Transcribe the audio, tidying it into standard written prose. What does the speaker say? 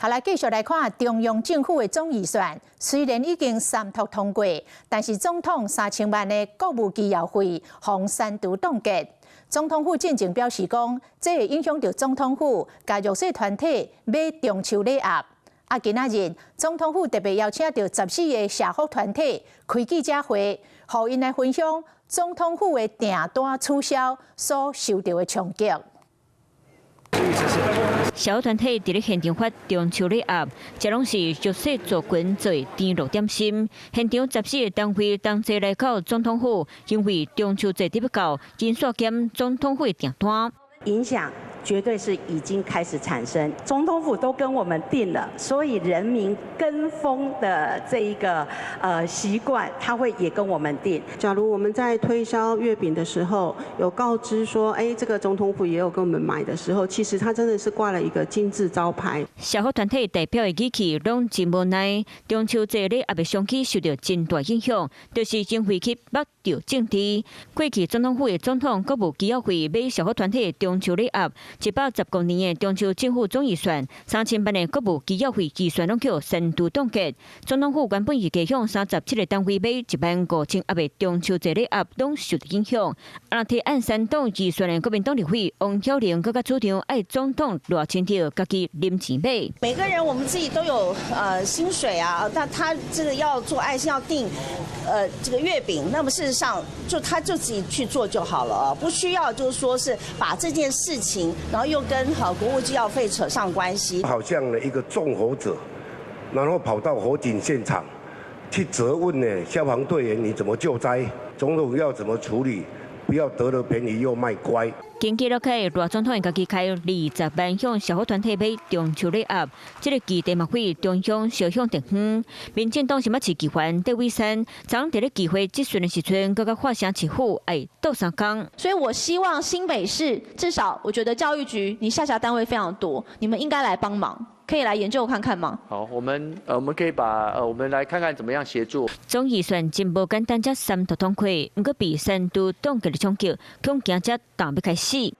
好，來繼續來看中央政府的總預算，雖然已經三讀通過，但是總統三千萬的國務機要費予三讀凍結。總統府進前表示講，這會影響著總統府共弱勢團體買中秋禮盒。啊，今仔日總統府特別邀請著14個社福團體開記者會，予𪜶來分享總統府的訂單取消所受著的衝擊。社福團體佇咧現場發中秋禮盒，這攏是弱勢族群做的甜露點心。現場14個單位同齊來到總統府，因為中秋節欲到，人數減總統府的訂單。影響絕對是已經開始產生，總統府都跟我們訂了，所以人民跟風的這一個習慣，他會也跟我們訂。假如我們在推銷月餅的時候，有告知說，哎，這個總統府也有跟我們買的時候，其實他真的是掛了一個金字招牌。社福團體代表的語氣攏真無奈，中秋節禮盒的商機受著真大影響，就是因為去縛著政治。過去總統府的總統國務機要費買社福團體的中秋禮盒，115年的中秋政府總預算三千萬的國務機要費預算攏予三讀凍結。總統府原本預計向37個單位買15,000盒的中秋節禮盒，攏受著影響。啊，提案刪凍預算的國民黨立委王曉玲閣較主張愛總統賴清德家己啉錢買。每個人我們自己都有薪水啊，但他這個要做愛心要訂這個月餅，那麼事實上就他就自己去做就好了，不需要就是說是把這件事情，然後又跟好國務機要費扯上關係。好像呢一個縱火者，然後跑到火警現場去責問呢消防隊員你怎麼救災，總統要怎麼處理，不要得了便宜又賣乖。根據了解，賴總統家己開20萬向社福團體買中秋禮盒，這個基地嘛會中央小鄉地方。民進黨新北市議員戴偉山，昨昏佇咧議會質詢的時陣，閣較發聲市府愛鬥相共。所以我希望新北市至少，我覺得教育局你下轄單位非常多，你們應該來幫忙。可以來研究看看嗎？好，我們可以把我們來看看怎麼樣協助。總預算真無簡單，才三讀通過，毋過被三讀凍結的衝擊，恐驚才當欲開始。